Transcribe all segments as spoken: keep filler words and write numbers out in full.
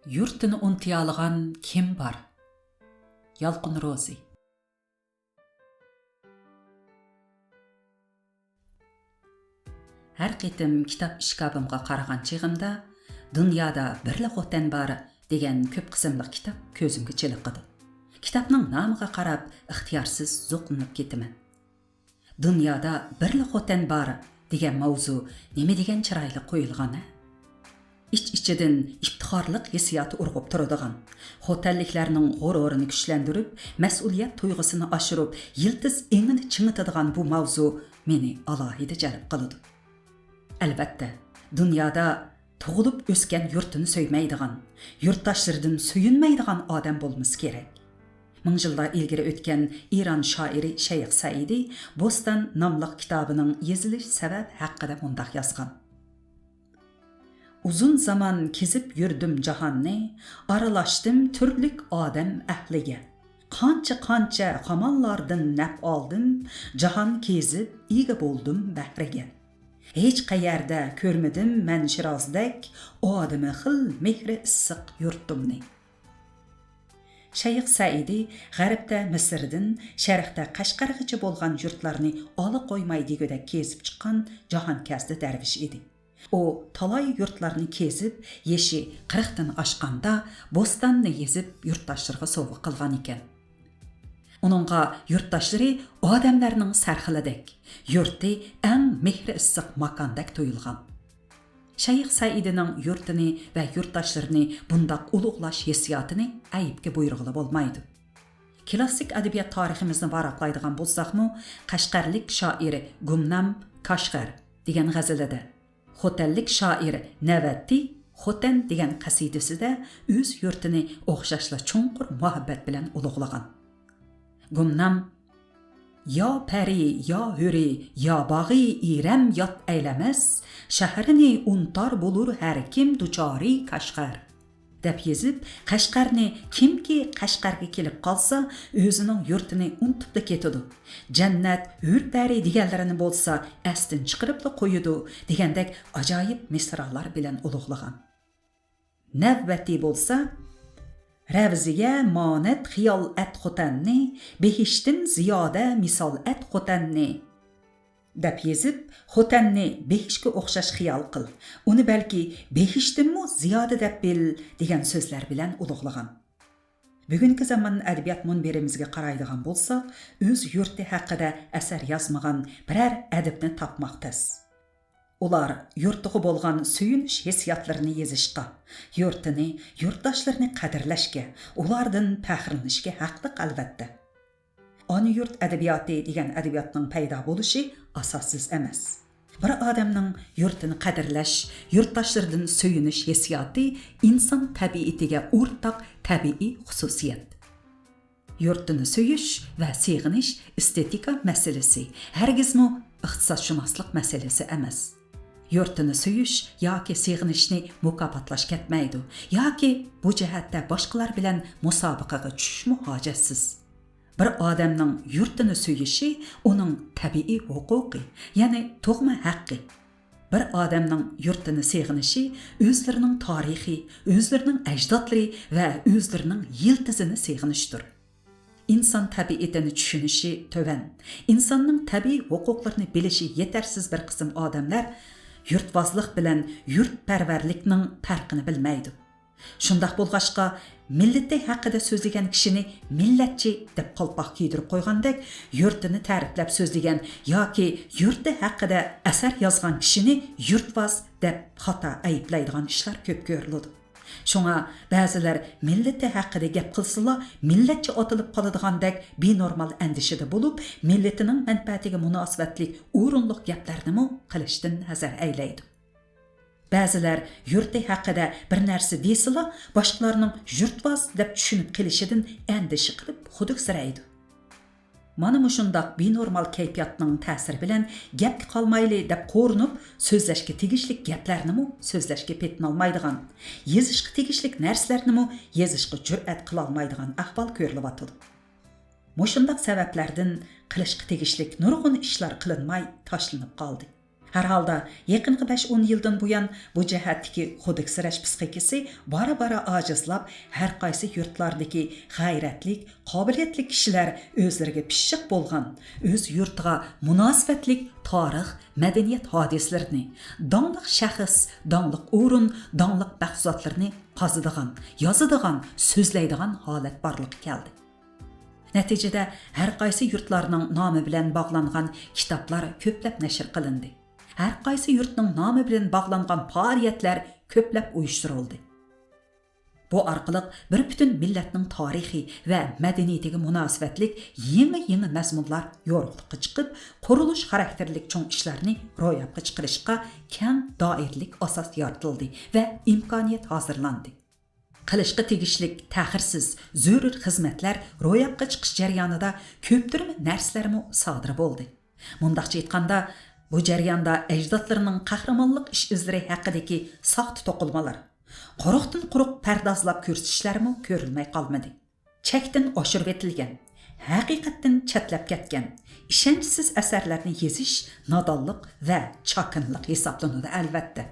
يۇرتىنى ئۇنتۇيالىغان كىم بار؟ يالقۇن روزى. ھەر قېتىم كىتاب ئىشكاپىمغا قارىغان چېغىمدا، دۇنيادا بىرلا خوتەن بار دېگەن كۆپ قىسىملىق كىتاب كۆزۈمگە چېلىقىدۇ. كىتابنىڭ نامىغا قاراپ ئىختىيارسىز زوقلىنىپ كېتىمەن. دۇنيادا بىرلا خوتەن بار دېگەن ماۋزۇ نېمە دېگەن چىرايلىق قويۇلغان ھە؟ ئىچ-ئىچىدىن ئىپتىخارلىق ھېسسىياتى ئۇرغۇپ تۇرىدىغان، خوتەنلىكلەرنىڭ غۇرۇرىنى كۈچلەندۈرۈپ، مەسئۇلىيەت تۇيغۇسىنى ئاشۇرۇپ، يىلتىز ئېڭىنى چىڭىتىدىغان بۇ ماۋزۇ مېنى ئالاھىدە جەلپ قىلىدۇ. ئەلۋەتتە، دۇنيادا تۇغۇلۇپ ئۆسكەن يۇرتىنى سۆيمەيدىغان، يۇرتداشلىرىدىن سۆيۈنمەيدىغان ئادەم بولمىسا كېرەك. مىڭ يىللار ئىلگىرى ئۆتكەن ئىران شائىرى شەيخ سەئىدى بوستان ناملىق كىتابىنىڭ يېزىلىش سەۋەبى ھەققىدە مۇنداق يازغان: ئۇزۇن زامان كېزىپ يۈردۈم جاھاننى، ئارىلاشتىم تۈرلۈك ئادەم ئەھلىگە. قانچە-قانچە خامانلاردىن نەپ ئالدىم، جاھان كېزىپ ئىگە بولدۇم بەھرىگە. ھېچقەيەردە كۆرمىدىم مەن شىرازدەك، ئادىمى خىل مېھرى ئىسسىق يۇرتۇمنى. شەيخ سەئىدى غەربتە مىسىردىن شەرقتە قەشقەرگىچە بولغان يۇرتلارنى ئالا قويماي دېگۈدەك كېزىپ چىققان جاھانكەزدى دەرۋىش ئىدى. ئۇ تالاي يۇرتلارنى كېزىپ، يېشى قىرىقتىن ئاشقاندا بوستاننى يېزىپ يۇرتداشلىرىغا سوۋغا قىلغان ئىكەن. ئۇنىڭغا يۇرتداشلىرى ئادەملەرنىڭ سەرخىلىدەك، يۇرتى ئەڭ مېھرى ئىسسىق ماكاندەك تۇيۇلغان. شەيخ سەئىدىنىڭ يۇرتىنى ۋە يۇرتداشلىرىنى بۇنداق ئۇلۇغلاش ھېسسىياتىنى ئەيىبكە بۇيرۇغىلى بولمايدۇ. كلاسسىك ئەدەبىيات تارىخىمىزنى ۋاراقلايدىغان بولساقمۇ، قەشقەرلىك شائىر گۇمنام كاشغەر دېگەن غەزىلىدە، خوتەنلىك شائىر نەۋەتتى خوتەن دېگەن قەسىدىسىدە ئۆز يۇرتىنى ئوخشاشلا چوڭقۇر مۇھەببەت بىلەن ئۇلۇغلىغان. گۇمنام، يا پەرى، يا ھۆرى، يا باغى ئىرەم يات ئەيلىمەس، شەھىرىنى ئۇنتار بولۇر ھەر كىم دۇچارى كاشغەر، دەپ يېزىپ، قەشقەرنى كىمكى قەشقەرگە كېلىپ قالسا، ئۆزىنىڭ يۇرتىنى ئۇنتۇپلا كېتىدۇ. جەننەت، ھۆر پەرى دېگەنلىرىنى بولسا ئەستىن چىقىرىپلا قويىدۇ، دېگەندەك ئاجايىپ مىسرالار بىلەن ئۇلۇغلىغان. نەۋبەتى بولسا، رەۋزىگە مانەت خىيال ئەت خوتەننى، بېھىشتىن زىيادە مىسال ئەت خوتەننى، دەپ يېزىپ، خوتەننى بېھىشكە ئوخشاش خىيال قىل، ئۇنى بەلكى بېھىشتىنمۇ زىيادە دەپ بىل، دېگەن سۆزلەر بىلەن ئۇلۇغلىغان. بۈگۈنكى زامان ئەدەبىيات مۇنبىرىمىزگە قارايدىغان بولساق، ئۆز يۇرتى ھەققىدە ئەسەر يازمىغان بىرەر ئەدىبنى تاپماق تەس. ئۇلار يۇرتىغا بولغان سۆيۈنۈش ھېسسىياتلىرىنى يېزىشقا، يۇرتىنى، يۇرتداشلىرىنى قەدىرلەشكە، ئۇلاردىن پەخىرلىنىشكە ھەقلىق، ئەلۋەتتە. ئانا يۇرت ئەدەبىياتى دېگەن ئەدەبىياتنىڭ پەيدا بولۇشى ئاساسسىز ئەمەس. بىر ئادەمنىڭ يۇرتىنى قەدىرلەش، يۇرتداشلىرىدىن سۆيۈنۈش ھېسسىياتى ئىنسان تەبىئىتىگە ئورتاق تەبىئىي خۇسۇسىيەت. يۇرتىنى سۆيۈش ۋە سېغىنىش ئېستېتىكا مەسىلىسى، ھەرگىزمۇ ئىختىساسشۇناسلىق مەسىلىسى ئەمەس. يۇرتىنى سۆيۈش ياكى سېغىنىشنى مۇكاپاتلاش كەتمەيدۇ، ياكى بۇ جەھەتتە باشقىلار بىلەن مۇسابىقىگە چۈشۈشمۇ ھاجەتسىز. بىر ئادەمنىڭ يۇرتىنى سۆيۈشى ئۇنىڭ تەبىئىي ھوقۇقى، يەنى تۇغما ھەققى. بىر ئادەمنىڭ يۇرتىنى سېغىنىشى ئۆزلىرىنىڭ تارىخى، ئۆزلىرىنىڭ ئەجدادلىرى ۋە ئۆزلىرىنىڭ يىلتىزىنى سېغىنىشتۇر. ئىنسان تەبىئىتىنى چۈشىنىشى تۆۋەن، ئىنساننىڭ تەبىئىي ھوقۇقلىرىنى بىلىشى يېتەرسىز بىر قىسىم ئادەملەر يۇرتۋازلىق بىلەن يۇرتپەرۋەرلىكنىڭ پەرقىنى بىلمەيدۇ. شۇنداق بولغاچقا، مىللىتى ھەققىدە سۆزلىگەن كىشىنى مىللەتچى دەپ قالپاق كىيدۈرۈپ قويغاندەك، يۇرتىنى تەرىپلەپ سۆزلىگەن ياكى يۇرتى ھەققىدە ئەسەر يازغان كىشىنى يۇرتۋاز دەپ خاتا ئەيىبلەيدىغان ئىشلار كۆپ كۆرۈلىدۇ. شۇڭا بەزىلەر مىللىتى ھەققىدە گەپ قىلسىلا، مىللەتچى ئاتىلىپ قالىدىغاندەك بىنورمال ئەندىشىدە بولۇپ، مىللىتىنىڭ مەنپەئەتىگە مۇناسىۋەتلىك ئورۇنلۇق گەپلەرنىمۇ قىلىشتىن ھەزەر ئەيلەيدۇ. بەزىلەر يۇرتى ھەققىدە بىر نەرسە دېسىلا، باشقىلارنىڭ يۇرتۋاز دەپ چۈشىنىپ قېلىشىدىن ئەندىشە قىلىپ خۇدۈكسىرەيدۇ. مانا مۇشۇنداق بىنورمال كەيپىياتنىڭ تەسىرى بىلەن گەپكە قالمايلى دەپ قورۇنۇپ، سۆزلەشكە تېگىشلىك گەپلەرنىمۇ سۆزلەشكە پېتىنالمايدىغان، يېزىشقا تېگىشلىك نەرسىلەرنىمۇ يېزىشقا جۈرئەت قىلالمايدىغان ئەھۋال كۆرۈلۈۋاتىدۇ. مۇشۇنداق سەۋەبلەردىن قىلىشقا تېگىشلىك نۇرغۇن ئىشلار قىلىنماي تاشلىنىپ قالدى. ھەر ھالدا، يېقىنقى بەش-ئون يىلدىن بۇيان بۇ جەھەتتىكى خۇدۈكسىرەش پىسخىكىسى بارا-بارا ئاجىزلاپ، ھەر قايسى يۇرتلاردىكى غەيرەتلىك، قابىلىيەتلىك كىشىلەر ئۆزلىرىگە پىششىق بولغان، ئۆز يۇرتىغا مۇناسىۋەتلىك تارىخ، مەدەنىيەت ھادىسىلىرىنى، داڭلىق شەخس، داڭلىق ئورۇن، داڭلىق مەھسۇلاتلىرىنى قازىدىغان، يازىدىغان، سۆزلەيدىغان ھالەت بارلىققا كەلدى. نەتىجىدە، ھەر قايسى يۇرتلارنىڭ نامى بىلەن باغلانغان كىتابلار كۆپلەپ نەشر قىلىندى. ھەر قايسى يۇرتنىڭ نامى بىلەن باغلانغان پائالىيەتلەر كۆپلەپ ئۇيۇشتۇرۇلدى. بۇ ئارقىلىق بىر پۈتۈن مىللەتنىڭ تارىخى ۋە مەدەنىيىتىگە مۇناسىۋەتلىك يېڭى-يېڭى مەزمۇنلار يورۇقلۇققا چىقىپ، قۇرۇلۇش خاراكتېرلىك چوڭ ئىشلارنى روياپقا چىقىرىشقا كەڭ دائىرىلىك ئاساس يارىتىلدى ۋە ئىمكانىيەت ھازىرلاندى. قىلىشقا تېگىشلىك تەخىرسىز، زۆرۈر خىزمەتلەر روياپقا چىقىش جەريانىدا كۆپتۈرمە نەرسىلەرمۇ سادىر بولدى. مۇنداقچە ئېيتقاندا، بۇ جەرياندا ئەجدادلىرىنىڭ قەھرىمانلىق ئىش-ئىزلىرى ھەققىدىكى ساختا توقۇلمىلار، قۇرۇقتىن قۇرۇق پەردازلاپ كۆرسىتىشلەرمۇ كۆرۈلمەي قالمىدى. چەكتىن ئاشۇرۇۋېتىلگەن، ھەقىقەتتىن چەتلەپ كەتكەن، ئىشەنچسىز ئەسەرلەرنى يېزىش نادانلىق ۋە چاكىنىلىق ھېسابلىنىدۇ، ئەلۋەتتە.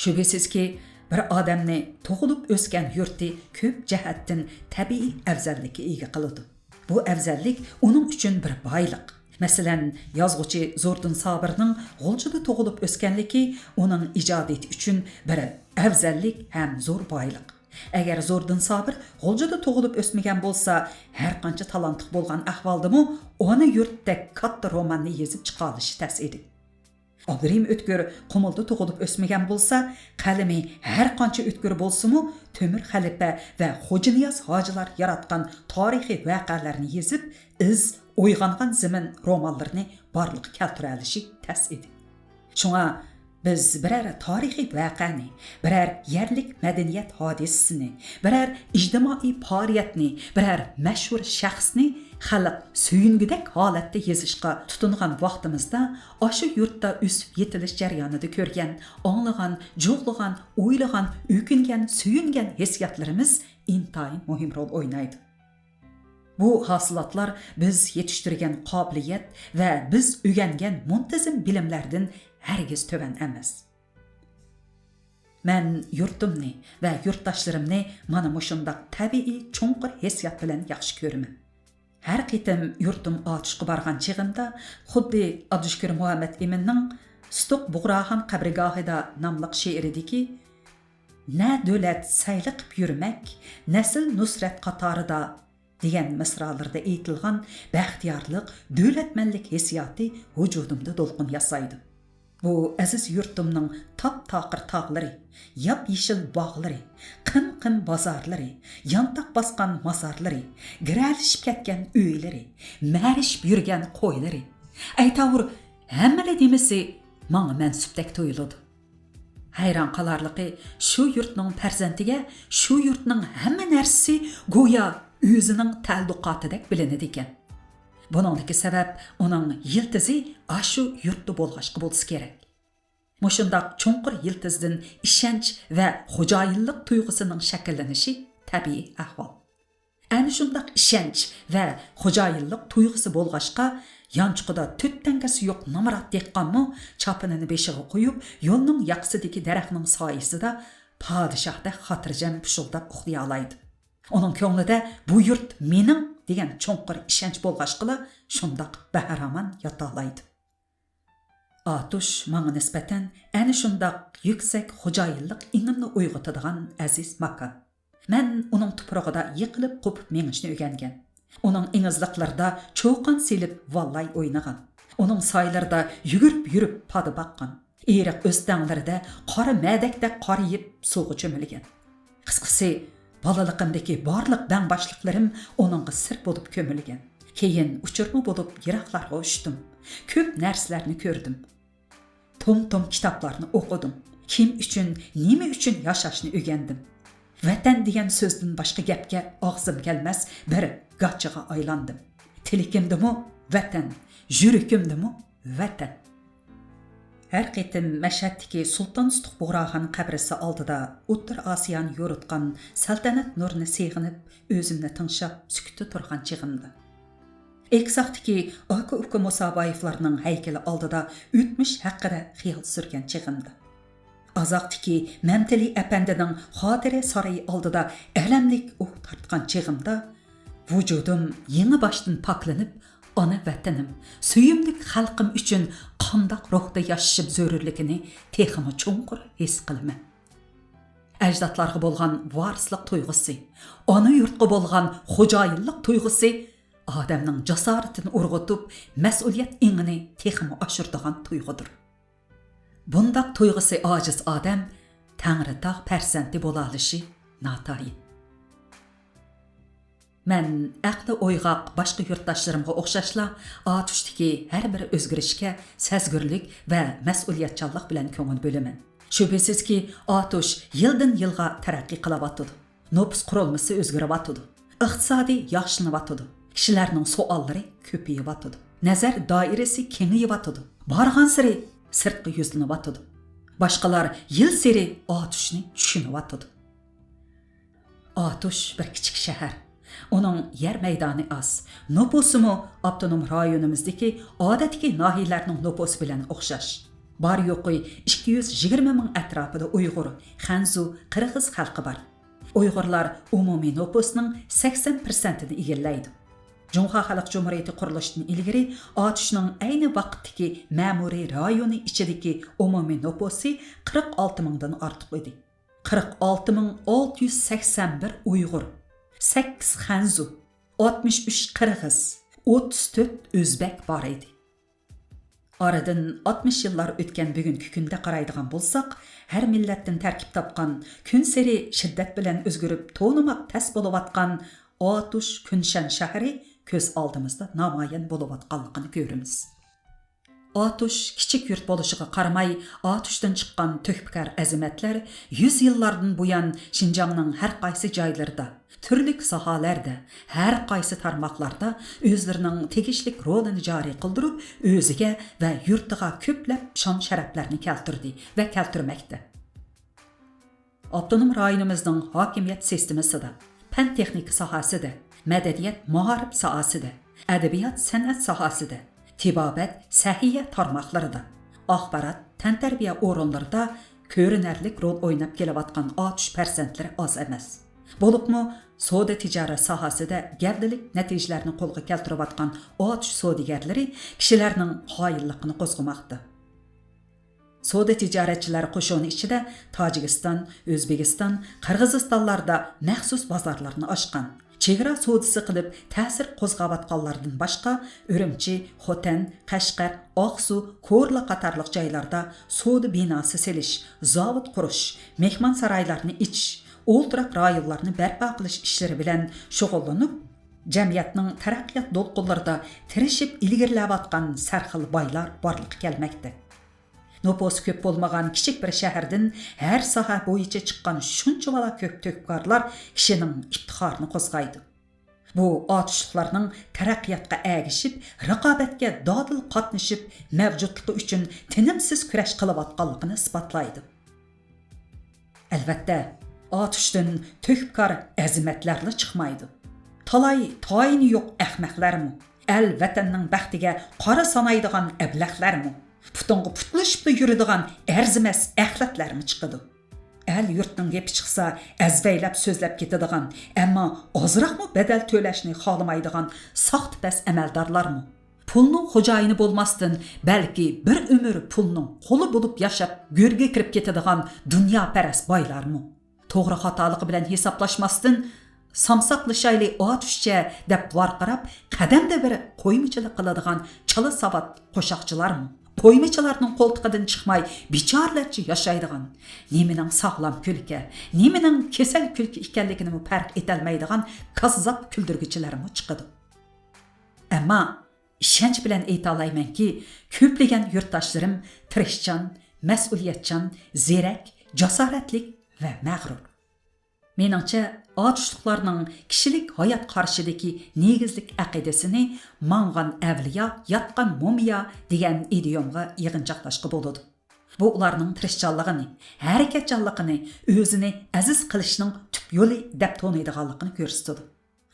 شۈبھىسىزكى، بىر ئادەمنى تۇغۇلۇپ ئۆسكەن يۇرتى كۆپ جەھەتتىن تەبىئىي ئەۋزەللىككە ئىگە قىلىدۇ. بۇ ئەۋزەللىك ئۇنىڭ ئۈچۈن بىر بايلىق. مەسىلەن، يازغۇچى زوردۇن سابىرنىڭ غۇلجىدا تۇغۇلۇپ ئۆسكەنلىكى ئۇنىڭ ئىجادىيىتى ئۈچۈن بىر ئەۋزەللىك ھەم زور بايلىق. ئەگەر زوردۇن سابىر غۇلجىدا تۇغۇلۇپ ئۆسمىگەن بولسا، ھەرقانچە تالانتلىق بولغان ئەھۋالدىمۇ ئانا يۇرتتەك كاتتا روماننى يېزىپ چىقالىشى تەس ئىدى. ئابدۇرېھىم ئۆتكۈر قۇمۇلدا تۇغۇلۇپ ئۆسمىگەن بولسا، قەلىمى ھەر قانچە ئۆتكۈر بولسىمۇ، تۆمۈر خەلىپە ۋە خوجانىياز ھاجىلار ياراتقان تارىخىي ۋەقەلەرنى يېزىپ، ئىز ئويغانغان زېمىن رومانلىرىنى بارلىققا كەلتۈرەلىشى تەس ئىدى. شۇڭا بىز بىرەر تارىخىي ۋەقەنى، بىرەر يەرلىك مەدەنىيەت ھادىسىسىنى، بىرەر ئىجتىمائىي پائالىيەتنى، بىرەر مەشھۇر شەخسنى خەلق سۆيۈنگۈدەك ھالەتتە يېزىشقا تۇتۇنغان ۋاقتىمىزدا، ئاشۇ يۇرتتا ئۆسۈپ يېتىلىش جەريانىدا كۆرگەن، ئاڭلىغان، جۇغلىغان، ئويلىغان، ئۆكۈنگەن، سۆيۈنگەن ھېسسىياتلىرىمىز ئىنتايىن مۇھىم رول ئوينايدۇ. بۇ ھاسىلاتلار بىز يېتىشتۈرگەن قابىلىيەت ۋە بىز ئۆگەنگەن مۇنتىزىم بىلىملەردىن ھەرگىز تۆۋەن ئەمەس. مەن يۇرتۇمنى ۋە يۇرتداشلىرىمنى مانا مۇشۇنداق تەبىئىي چوڭقۇر ھېسسىيات بىلەن ياخشى كۆرىمەن. ھەر قېتىم يۇرتۇم ئاتۇشقا بارغان چېغىمدا، خۇددى ئابدۇشۈكۈر مۇھەممەت ئىمىننىڭ سۇتۇق بۇغراخان قەبرىگاھىدا ناملىق شېئىرىدىكى، نە دۆلەت سەيلە قىپ يۈرمەك، نەسىل نۇسرەت قاتارىدا دېگەن مىسرالىرىدا ئېيتىلغان بەختىيارلىق، دۆلەتمەنلىك ھېسسىياتى ۋۇجۇدۇمدا دولقۇن ياسايدۇ. بۇ ئەزىز يۇرتۇمنىڭ تاپ-تاقىر تاغلىرى، ياپيېشىل باغلىرى، قىم-قىم بازارلىرى، يانتاق باسقان مازارلىرى، گىرەلىشىپ كەتكەن ئۆيلىرى، مەرىشىپ يۈرگەن قويلىرى، ئەيتاۋۇر، ھەممىلا دېمىسى ماڭا مەنسۇپتەك تۇيۇلىدۇ. ھەيران قالارلىقى، شۇ يۇرتنىڭ پەرزەنتىگە شۇ يۇرتنىڭ ھەممە نەرسىسى گويا ئۆزىنىڭ تەلۇقاتىدەك بىلىنىدىكەن. بۇنىڭدىكى سەۋەب ئۇنىڭ يىلتىزى ئاشۇ يۇرتتا بولغاچقا بولسا كېرەك. مۇشۇنداق چوڭقۇر يىلتىزدىن ئىشەنچ ۋە خوجايىنلىق تۇيغۇسىنىڭ شەكىللىنىشى تەبىئىي ئەھۋال. ئەنە شۇنداق ئىشەنچ ۋە خوجايىنلىق تۇيغۇسى بولغاچقا، يانچۇقىدا تۆت تەڭگىسى يوق نامرات دېھقانمۇ چاپىنىنى بېشىغا قويۇپ، يولنىڭ ياقىسىدىكى دەرەخنىڭ سايىسىدا پادىشاھتەك خاتىرجەم پۇشۇلداپ ئۇخلىيالايدۇ. ئۇنىڭ كۆڭلىدە بۇ يۇرت مېنىڭ دېگەن چوڭقۇر ئىشەنچ بولغاچقىلا، شۇنداق بەھرىمان ياتالايدۇ. ئاتۇش ماڭا نىسبەتەن ئەنە شۇنداق يۈكسەك خوجايىنلىق ئېڭىمنى ئويغىتىدىغان ئەزىز ماكان. مەن ئۇنىڭ تۇپرىقىدا يىقىلىپ قوپۇپ مېڭىشنى ئۆگەنگەن. ئۇنىڭ ئېڭىزلىقلىرىدا چۇقان سېلىپ ۋاللاي ئوينىغان. ئۇنىڭ سايىلىرىدا يۈگۈرۈپ يۈرۈپ پادا باققان. ئېرىق ئۆستەڭلىرىدە قارا مەدەكتەك قارىيىپ سۇغا چۆمۈلگەن. قىسقىسى، بالىلىقىمدىكى بارلىق بەڭباشلىقلىرىم ئۇنىڭغا سىر بولۇپ كۆمۈلگەن. كېيىن ئۇچۇرما بولۇپ يىراقلارغا ئۇچتۇم. كۆپ نەرسىلەرنى كۆردۈم. توم-توم كىتابلارنى ئوقۇدۇم. كىم ئۈچۈن، نېمە ئۈچۈن ياشاشنى ئۆگەندىم. ۋەتەن دېگەن سۆزدىن باشقا گەپكە ئاغزىم كەلمەس بىر گاچىغا ئايلاندىم. تىلىكىمدىمۇ ۋەتەن، يۈرىكىمدىمۇ ۋەتەن. ھەر قېتىم مەشھەدتىكى سۇلتان سۇتۇق بۇغراخان قەبرىسى ئالدىدا ئوتتۇرا ئاسىيانى يورۇتقان سەلتەنەت نۇرىنى سېغىنىپ، ئۆزۈمنى تىڭشاپ سۈكۈتتە تۇرغان چېغىمدا، ئېكساقتىكى ئاكا-ئۇكا مۇسابايېۋلارنىڭ ھەيكىلى ئالدىدا ئۆتمۈش ھەققىدە خىيال سۈرگەن چېغىمدا. ئازاقتىكى مەمتىلى ئەپەندىنىڭ خاتىرە سارىيى ئالدىدا ئەلەملىك ئۇھ تارتقان چېغىمدا، ۋۇجۇدۇم يېڭى باشتىن پاكلىنىپ، ئانا ۋەتىنىم، سۆيۈملۈك خەلقىم ئۈچۈن قانداق روھتا ياشىشىم زۆرۈرلۈكىنى تېخىمۇ چوڭقۇر ھېس قىلىمەن. ئەجدادلارغا بولغان ۋارىسلىق تۇيغۇسى، ئانا يۇرتقا بولغان خوجايىنلىق تۇيغۇسى ئادەمنىڭ جاسارىتىنى ئۇرغۇتۇپ، مەسئۇلىيەت ئېڭىنى تېخىمۇ ئاشۇرىدىغان تۇيغۇدۇر. بۇنداق تۇيغۇسى ئاجىز ئادەم تەڭرىتاغ پەرزەنتى بولالىشى ناتايىن. مەن ئەقلى ئويغاق باشقا يۇرتداشلىرىمغا ئوخشاشلا، ئاتۇشتىكى ھەر بىر ئۆزگىرىشكە سەزگۈرلۈك ۋە مەسئۇلىيەتچانلىق بىلەن كۆڭۈل بۆلىمەن. شۈبھىسىزكى، ئاتۇش يىلدىن يىلغا تەرەققىي قىلىۋاتىدۇ. نوپۇس قۇرۇلمىسى ئۆزگىرىۋاتىدۇ. ئىقتىسادى ياخشىلىنىۋاتىدۇ. كىشىلەرنىڭ سوئاللىرى كۆپىيىۋاتىدۇ. نەزەر دائىرىسى كېڭىيىۋاتىدۇ. بارغانسېرى سىرتقا يۈزلىنىۋاتىدۇ. باشقىلار يىلسېرى ئاتۇشنى چۈشىنىۋاتىدۇ. ئاتۇش بىر كىچىك شەھەر. ئۇنىڭ يەر مەيدانى ئاز. نوپۇسىمۇ ئاپتونوم رايونىمىزدىكى ئادەتتىكى ناھىيەلەرنىڭ نوپۇسى بىلەن ئوخشاش. بار يوقى ئىككى يۈز يىگىرمە مىڭ ئەتراپىدا ئۇيغۇر، خەنزۇ، قىرغىز خەلقى بار. ئۇيغۇرلار ئومۇمىي نوپۇسنىڭ سەكسەن پىرسەنتىنى ئىگىلەيدۇ. جۇڭخۇا خەلق جۇمھۇرىيىتى قۇرۇلۇشتىن ئىلگىرى ئاتۇشنىڭ ئەينى ۋاقىتتىكى مەمۇرىي رايونى ئىچىدىكى ئومۇمىي نوپۇسى قىرىق ئالتە مىڭدىن ئارتۇق ئىدى. قىرىق ئالتە مىڭ ئالتە يۈز سەكسەن بىر ئۇيغۇر، سەككىز خەنزۇ، ئاتمىش ئۈچ قىرغىز، ئوتتۇز تۆت ئۆزبەك بار ئىدى. ئارىدىن ئاتمىش يىللار ئۆتكەن بۈگۈنكى كۈندە قارايدىغان بولساق، ھەر مىللەتتىن تەركىب تاپقان، كۈنسېرى شىددەت بىلەن ئۆزگىرىپ تونىماق تەس بولۇۋاتقان ئاتۇش كۈنشەن شەھىرى كۆز ئالدىمىزدا نامايان بولۇۋاتقانلىقىنى كۆرىمىز. ئاتۇش كىچىك يۇرت بولۇشىغا قارىماي، ئاتۇشتىن چىققان تۆھپىكار ئەزىمەتلەر يۈز يىللاردىن بۇيان شىنجاڭنىڭ ھەر قايسى جايلىرىدا، تۈرلۈك ساھەلەردە، ھەر قايسى تارماقلاردا ئۆزلىرىنىڭ تېگىشلىك رولىنى جارى قىلدۇرۇپ، ئۆزىگە ۋە يۇرتىغا كۆپلەپ شان-شەرەپلەرنى كەلتۈردى ۋە كەلتۈرمەكتە. ئاپتونوم رايونىمىزنىڭ ھاكىمىيەت سىستېمىسىدا، پەن-تېخنىكا ساھەسىدە، مەدەنىيەت-مائارىپ ساھەسىدە، ئەدەبىيات-سەنئەت ساھەسىدە، تېبابەت-سەھىيە تارماقلىرىدا، ئاخبارات-تەنتەربىيە ئورۇنلىرىدا كۆرۈنەرلىك رول ئويناپ كېلىۋاتقان ئاتۇش پەرزەنتلىرى ئاز ئەمەس. بولۇپمۇ سودا-تىجارەت ساھەسىدە گەۋدىلىك نەتىجىلەرنى قولغا كەلتۈرۈۋاتقان ئاتۇش سودىگەرلىرى كىشىلەرنىڭ قايىللىقىنى قوزغىماقتا. سودا تىجارەتچىلەر قوشۇنى ئىچىدە تاجىكىستان، ئۆزبېكىستان، قىرغىزىستانلاردا مەخسۇس بازارلارنى ئاچقان، چېگرا سودىسى قىلىپ تەسىر قوزغاۋاتقانلاردىن باشقا، ئۈرۈمچى، خوتەن، قەشقەر، ئاقسۇ، كورلا قاتارلىق جايلاردا سودا بىناسى سېلىش، زاۋۇت قۇرۇش، مېھمانسارايلارنى ئېچىش، ئولتۇراق رايونلارنى بەرپا قىلىش ئىشلىرى بىلەن شۇغۇللىنىپ، جەمئىيەتنىڭ تەرەققىيات دولقۇنلىرىدا تىرىشىپ ئىلگىرىلەۋاتقان سەرخىل بايلار بارلىققا كەلمەكتە. نوپۇسى كۆپ بولمىغان كىچىك بىر شەھەردىن ھەر ساھە بويىچە چىققان شۇنچىۋالا كۆپ تۆھپىكارلار كىشىنىڭ ئىپتىخارىنى قوزغايدۇ. بۇ ئاتۇشلۇقلارنىڭ تەرەققىياتقا ئەگىشىپ، رىقابەتكە دادىل قاتنىشىپ، مەۋجۇتلۇقى ئۈچۈن تىنىمسىز كۈرەش قىلىۋاتقانلىقىنى ئىسپاتلايدۇ. ئەلۋەتتە، ئاتۇشتىن تۆھپىكار ئەزىمەتلەرلا چىقمايدۇ. تالاي تايىنى يوق ئەخمەقلەرمۇ، ئەل ۋەتەننىڭ بەختىگە قارا سانايدىغان ئەبلەخلەرمۇ، پۇتۇڭغا پۇتلىشىپلا يۈرىدىغان ئەرزىمەس ئەخلەتلەرمۇ چىقىدۇ. ئەل يۇرتنىڭ گېپى چىقسا، ئەزۋەيلەپ سۆزلەپ كېتىدىغان، ئەمما ئازراقمۇ بەدەل تۆلەشنى خالىمايدىغان ساختىپەز ئەمەلدارلارمۇ، پۇلنىڭ خوجايىنى بولماستىن، بەلكى بىر ئۆمۈر پۇلنىڭ قۇلى بولۇپ ياشاپ، گۆرگە كىرىپ كېتىدىغان دۇنياپەرەس بايلارمۇ، توغرا خاتالىقى بىلەن ھېسابلاشماستىن، سامساقلىشايلى ئاتۇشچە دەپ ۋارقىراپ، قەدەمدە بىر قويمىچىلىق قىلىدىغان چالا ساۋات قوشاقچىلارمۇ، قويمىچىلارنىڭ قولتۇقىدىن چىقماي بىچارىلەرچە ياشايدىغان، نېمىنىڭ ساغلام كۈلكە، نېمىنىڭ كېسەل كۈلكە ئىكەنلىكىنىمۇ پەرق ئېتەلمەيدىغان كاززاپ كۈلدۈرگۈچىلەرمۇ چىقىدۇ. ئەمما ئىشەنچ بىلەن ئېيتالايمەنكى، كۆپلىگەن يۇرتداشلىرىم تىرىشچان، مەسئۇلىيەتچان، زېرەك، جاسارەتلىك ۋە مەغرۇر. مېنىڭچە، ئاتۇشلۇقلارنىڭ كىشىلىك ھايات قارىشىدىكى نېگىزلىك ئەقىدىسىنى ماڭغان ئەۋلىيا، ياتقان مۇمىيا دېگەن ئىدىيومغا يىغىنچاقلاشقا بولىدۇ. بۇ ئۇلارنىڭ تىرىشچانلىقىنى، ھەرىكەتچانلىقىنى، ئۆزىنى ئەزىز قىلىشنىڭ تۈپ يولى دەپ تونۇيدىغانلىقىنى كۆرسىتىدۇ.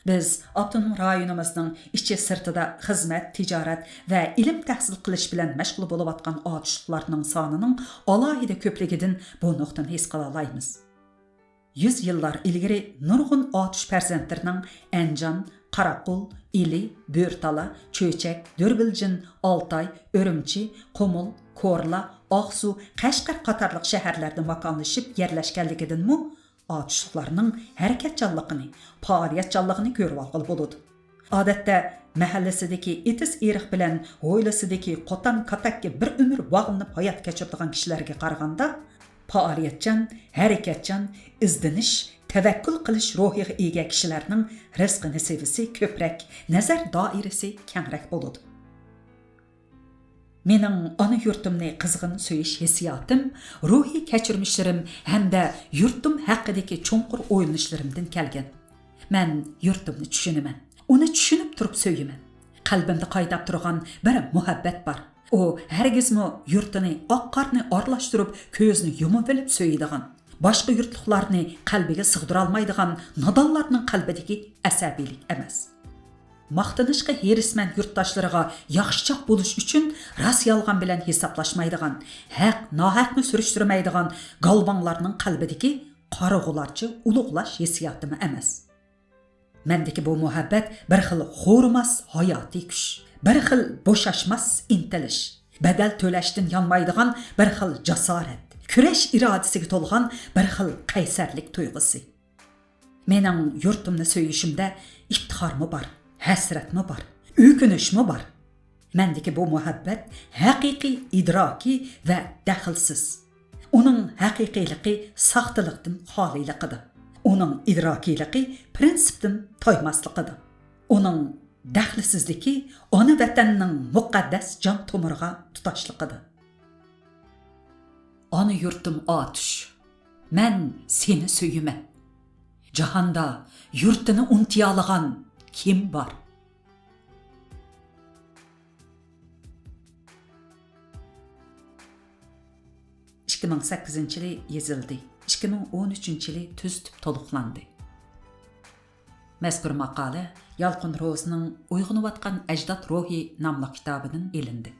بىز ئاپتونوم رايونىمىزنىڭ ئىچى سىرتىدا خىزمەت، تىجارەت ۋە ئىلىم تەھسىل قىلىش بىلەن مەشغۇل بولۇۋاتقان ئاتۇشلۇقلارنىڭ سانىنىڭ ئالاھىدە كۆپلۈكىدىن بۇ نۇقتىنى ھېس قىلالايمىز. يۈز يىللار ئىلگىرى نۇرغۇن ئاتۇش پەرزەنتلىرىنىڭ ئەنجان، قاراقۇل، ئىلى، بۆرتالا، چۆچەك، دۆربىلجىن، ئالتاي، ئۈرۈمچى، قۇمۇل، كورلا، ئاقسۇ، قەشقەر قاتارلىق شەھەرلەردە ماكانلىشىپ يەرلەشكەنلىكىدىنمۇ ئاتۇشلۇقلارنىڭ ھەرىكەتچانلىقىنى، پائالىيەتچانلىقىنى كۆرۈۋالغىلى بولىدۇ. ئادەتتە، مەھەللىسىدىكى ئېتىز-ئېرىق بىلەن ھويلىسىدىكى قوتان-كاتەككە بىر ئۆمۈر باغلىنىپ ھايات كەچۈرىدىغان كىشىلەرگە قارىغاندا، پائالىيەتچان، ھەرىكەتچان، ئىزدىنىش، تەۋەككۈل قىلىش روھىغا ئىگە كىشىلەرنىڭ رىزقى نېسىۋىسى كۆپرەك، نەزەر دائىرىسى كەڭرەك بولىدۇ. مېنىڭ ئانا يۇرتۇمنى قىزغىن سۆيۈش ھېسسىياتىم روھىي كەچۈرمىشلىرىم ھەمدە يۇرتۇم ھەققىدىكى چوڭقۇر ئويلىنىشلىرىمدىن كەلگەن. مەن يۇرتۇمنى چۈشىنىمەن. ئۇنى چۈشىنىپ تۇرۇپ سۆيىمەن. قەلبىمدە قايناپ تۇرغان بىر مۇھەببەت بار. ئۇ ھەرگىزمۇ يۇرتىنى ئاق قارنى ئارىلاشتۇرۇپ، كۆزىنى يۇمۇۋېلىپ سۆيىدىغان، باشقا يۇرتلۇقلارنى قەلبىگە سىغدۇرالمايدىغان نادانلارنىڭ قەلبىدىكى ئەسەبىيلىك ئەمەس. ماختىنىشقا ھېرىسمەن يۇرتداشلىرىغا ياخشىچاق بولۇش ئۈچۈن راست-يالغان بىلەن ھېسابلاشمايدىغان، ھەق-ناھەقنى سۈرۈشتۈرمەيدىغان گالۋاڭلارنىڭ قەلبىدىكى قارىغۇلارچە ئۇلۇغلاش ھېسسىياتىمۇ ئەمەس. مەندىكى بۇ مۇھەببەت بىر خىل خورىماس ھاياتىي كۈچ، بىر خىل بوشاشماس ئىنتىلىش، بەدەل تۆلەشتىن يانمايدىغان بىر خىل جاسارەت، كۈرەش ئىرادىسىگە تولغان بىر خىل قەيسەرلىك تۇيغۇسى. مېنىڭ يۇرتۇمنى سۆيۈشۈمدە ئىپتىخارمۇ بار، ھەسرەتمۇ بار، ئۆكۈنۈشمۇ بار. مەندىكى بۇ مۇھەببەت ھەقىقىي ئىدراكىي ۋە دەخلىسىز. ئۇنىڭ ھەقىقىيلىقى ساختىلىقتىن خالىيلىقىدا. ئۇنىڭ ئىدراكىيلىقى پىرىنسىپتىن تايماسلىقىدا. ئۇنىڭ دەخلىسىزلىكى ئانا ۋەتەننىڭ مۇقەددەس جان تومۇرىغا تۇتاشلىقىدا. ئانا يۇرتۇم ئاتۇش، مەن سېنى سۆيىمەن. جاھاندا يۇرتىنى ئۇنتۇيالىغان كىم بار؟ ئىككى مىڭ سەككىزىنچى يىلى يېزىلدى. ئىككى مىڭ ئون ئۈچىنچى يىلى تۈزىتىپ تولۇقلاندى. مەزكۇر ماقالە يالقۇن روزىنىڭ ئويغىنىۋاتقان ئەجداد روھى ناملىق كىتابىدىن ئېلىندى.